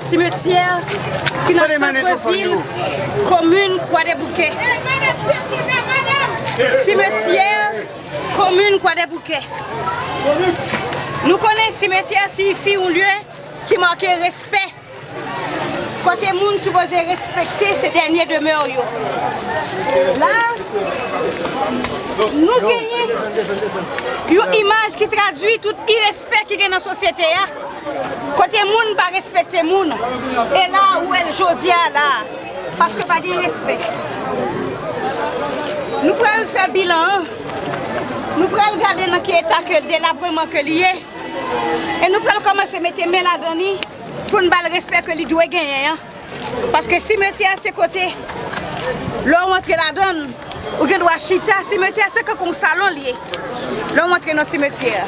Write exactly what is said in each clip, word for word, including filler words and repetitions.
Simetyè ki nan sant vil komin Kwadèboukè. Simetyè komin Kwadèboukè. Nou konnen simetyè siyifi yon lye ki make respè. Kote moun sipoze respekte se dènye demè yo. La, nou genyen yon imaj ki tradui tout irespè ki gen nan sosyete a. Kote moun pa respekte moun. E la, ou wè l jodi a la. Paske pa gen respè. Nou pral fè bilan an. Nou pral gade nan ki eta ke delabreman ke li ye. E nou pral kòmanse mete men ladan li pou n ba l respè ke li dwe genyen an. Paske simetyè a se kote, lè w antre ladan l, ou gen dwa chita. Simetyè a se kankou yon salon li ye. Lè w antre nan simetyè a,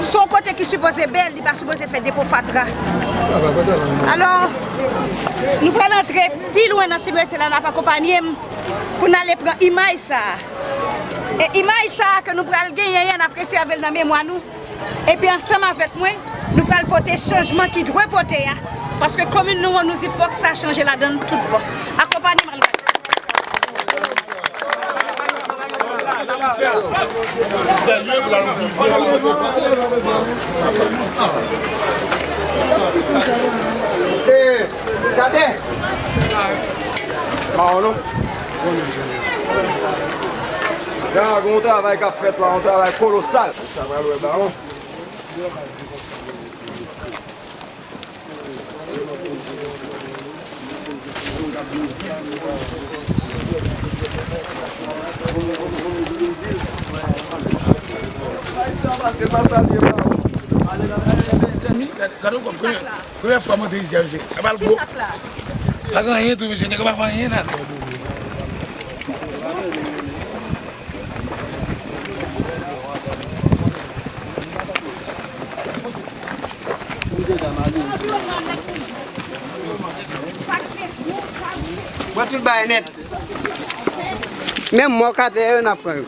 se yon kote ki sipoze bèl, li pa sipoze fè depo fatra. Alò, nou pral antre pi lwen nan simetyè la, n ap akonpanye m pou n ale pran imaj sa a. E imaj sa a ke nou pral genyen an, n ap konsève l nan memwa nou. Epi ansanm avèk mwen, nou pral pote chanjman ki dwe pote a. Paske komin nou an, nou di fòk sa chanje ladan l tout bon. Akonpanye m al gade. Gade! Mawon non. Ya, gen yon travay k ap fèt la, yon travay kolosal. Sa pral wè bawon. Gade w kòm premyè, premyè fwa m antre isi a, mesye. Sa pral gwo. Pa gen anyen tou, mesye. Nèg yo pa fè anyen nan. Mwen tout bay nèt. Menm mòkatè yo n ap pran yo.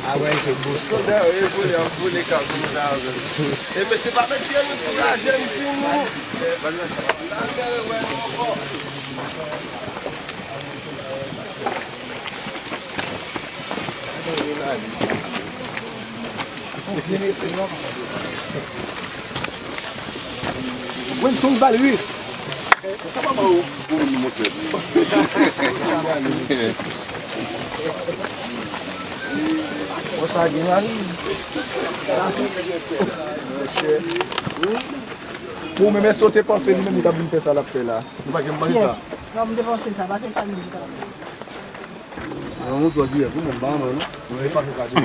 Avè se bous. Sodè yo, e vole, ap vole kab nou ta avè l. E mesye pa met pye nou sou la, jèn fi nou. N al fè wè nou ankò. Mwen, son bal, wi. Sa pa mal, ou, ou, ou, monchè. Bon, sa gen mari. Pou ou menm, èske w te panse li menm li t ap vin fè sa l ap fè la? Nou pa janm panse sa. Non, m te panse sa, pase chay mouzik la. Nan yon dwòl dirèk, wi, men m pa renmen, non. Mwen pa fè sa, non.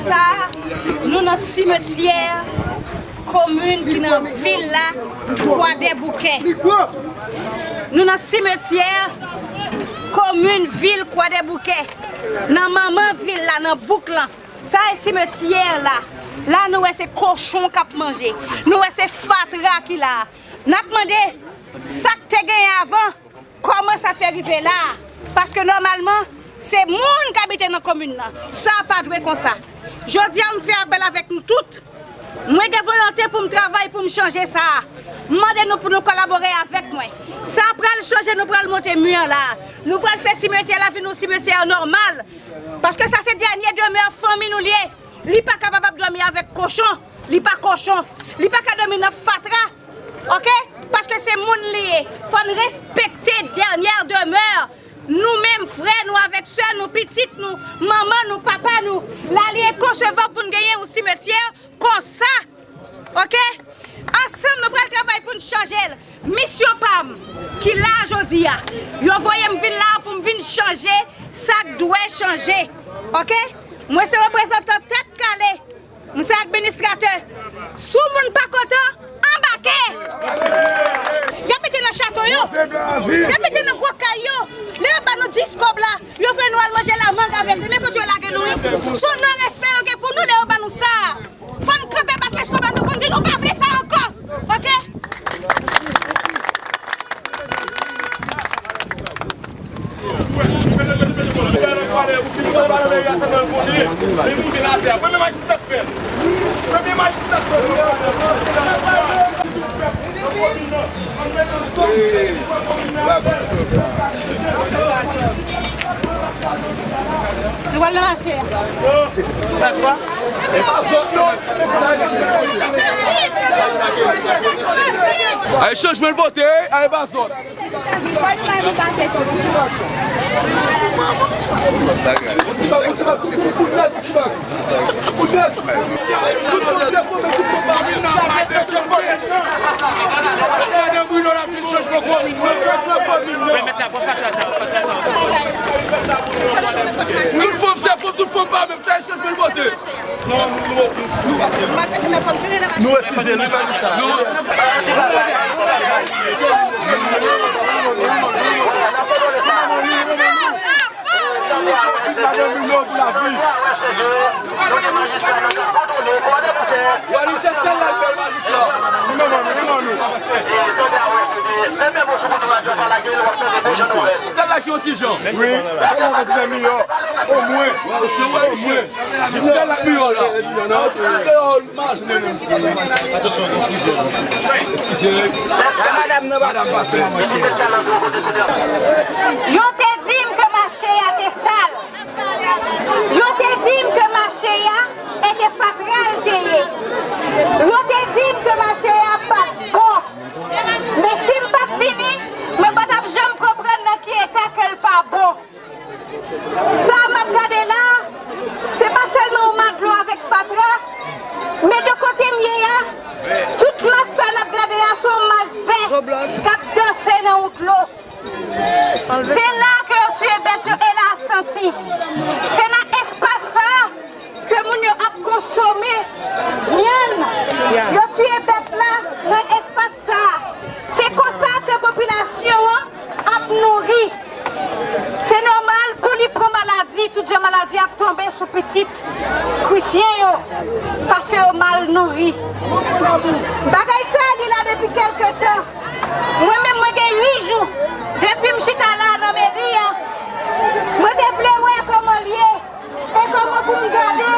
Sa, nou nan simetyè komin ki nan vil la, Kwadèboukè. Nou nan simetyè komin vil Kwadèboukè. Nan manman vil la, nan bouk lan. Sa e simetyè la. La nou wè se kochon k ap manje. Nou wè se fatra ki la. N ap mande sa k te genyen avan. Kòman sa fè rive la a? Paske nòmalman, se moun k abite nan komin nan. Sa pa dwe konsa. Jodi a, m fè apèl avèk nou tout. Mwen gen volonte pou m travay, pou m chanje sa a. M mande nou pou nou kolabore avèk mwen. Sa pral chanje, nou pral monte mi an la a. Nou pral fè simetyè la vin yon simetyè nòmal. Paske sa se dènye demè fanmi nou li ye. Li pa kapab ap dòmi avèk kochon. Li pa kochon. Li pa ka dòmi nan fatra. Oke? Paske se moun li ye. Fò n respekte dènye demè. Nou menm, frè nou avèk sè nou, pitit nou, manman nou, papa nou. La, li enkonsevan pou n genyen yon simetyè konsa. Oke? Ansanm, nou pral travay pou n chanje l. Misyon pa m, ki la jodi a, yo voye m vin la pou m vin chanje sa k dwe chanje. Oke? Mwen se reprezantan Tèt Kale. M se administratè. Si yon moun pa kontan, anbake! Y ap mete nan chato yo. Y ap mete nan gwo kay yo. Lè yo ba nou dis kòb la, yo fè nou al manje lamang avèk li. Men kote yo lage nou, wi. Se yon non respè yo gen pou nou lè yo ba nou sa. Fò n kanpe bat lestomak nou pou n di nou pa vle sa ankò. Oke? Nou pral nan mache a. Ay, chanjman l pote, ay, ba zòt. Tout fanm se fanm, tout fanm pa menm, fè chanjman l pote. Nou refize, nou pa di sa. Sèl la ki yon ti jan. Wi, sèl la ki yon ti jan miyò. Omwen. Omwen. Sèl la miyò la. Yo te di m ke mache a te sal. Yo te di m ke mache a e ke fatra l te ye. Yo te di m ke mache a pa t bon. Men si m pa t vini, mwen pa t ap janm konprann nan ki eta ke l pa bon. Sa m ap gade la, se pa sèlman yon ma dlo avèk fatra, men de kote m ye a, tout mas sa n ap gade a, se yon mas vè k ap danse nan yon dlo. Se la ke yo tiye bèt yo e la santi. Se nan espas sa a ke moun yo ap konsome vyann. Yo tiye bèt la nan espas sa a. Se konsa ke popilasyon an ap nouri. Se nòmal pou li pran maladi, tout jan maladi ap tonbe sou pitit Krisyen yo, paske yo mal nouri. Bagay sa a, li la depi kèlke tan. Mwen menm, mwen gen uit jou depi m chita la nan meri a. Mwen te vle wè kòman l ye e kòman pou m gade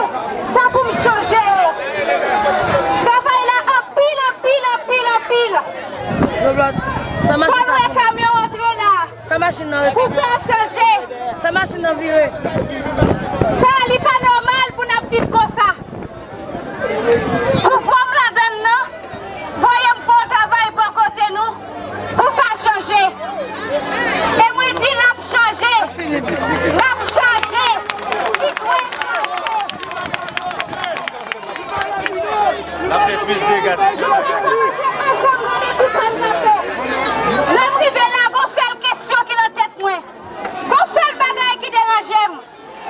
sa pou m chanje yo. Travay la anpil, anpil, anpil, anpil. Fò n wè kamyon antre la. Sa machin nan rete. Pou sa chanje. Sa machin nan vire. Sa, li pa nòmal pou n ap viv konsa. Pou fò m ladann nan, voye m fè yon travay bò kote nou, pou sa chanje. E mwen di l ap chanje. L ap chanje. Li dwe chanje. L ap fè plis dega si. Lè m rive la, gon sèl kesyon ki nan tèt mwen. Gon sèl bagay ki deranje m.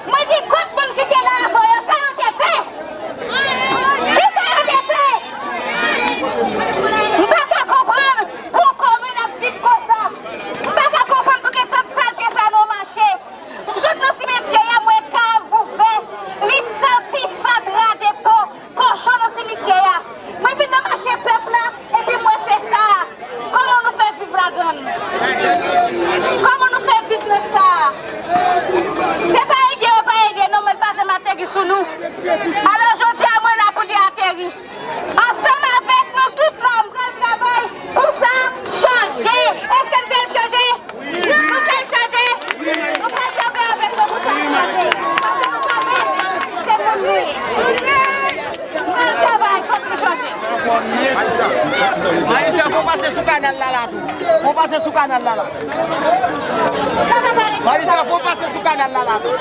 Mwen di, kot moun ki te la avan yo, sa yo te fè? Kisa yo te fè? M pa ka konprann pou yon komin ap viv konsa. M pa ka konprann pou gen tant salte sa nan yon mache. M sot nan simetyè a, m wè kav ouvè, li santi fatra, depo, kochon nan simityè a. Mwen vin nan mache pèp la, epi m wè se sa. Kòman nou fè viv ladan l? Kòman nou fè viv nan sa? Se pa ede yo pa ede non, men l pa janm ateri sou nou. Alò, jodi a, mwen la pou li ateri. Ansanm avèk nou tout la, m pral travay pou sa chanje. Èske n fè l chanje? Nou fè l chanje? Nou pral travay avèk nou pou sa chanje. Paske nou pa mèt, se moun nou ye. Nou pral travay, fòk nou chanje. Majistra, fò w pase sou kanal la, la tou. Fò w pase sou kanal la, la. Majistra, fò w pase sou kanal la, la tou.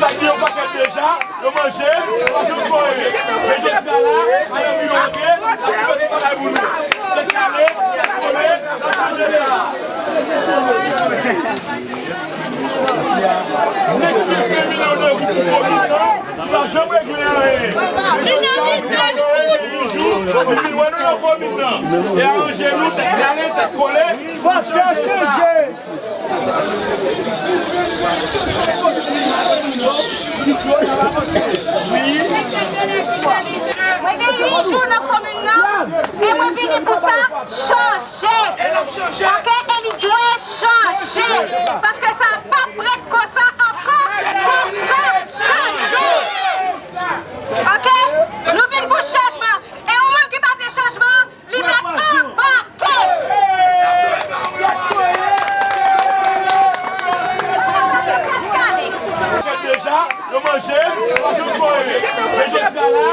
Sa gen yon pakèt deja, yo Manje, manje fò e. Men jodi a la, madanm yo antre, ap fè bagay pou nou. Se kale, kole, n ap chanje sa. Nèg ki te fè milyonè pou komin nan, li pa janm regle anyen. Men jodi a, li pa adore li toujou, li vin wè nou nan komin nan. E aranje nou, tèt kale, tèt kole, fòk sa chanje. Mwen gen uit jou nan komin nan, e mwen vini pou sa chanje. Ok, e li dwe chanje. Paske sa p ap ret konsa ankò. Fòk sa chanje. Ok? Nou vin pou chanjman. E ou menm ki pa vle chanjman, li mèt anbake! Deja, yo manje, yo pa janm fò e. Men jodi a la,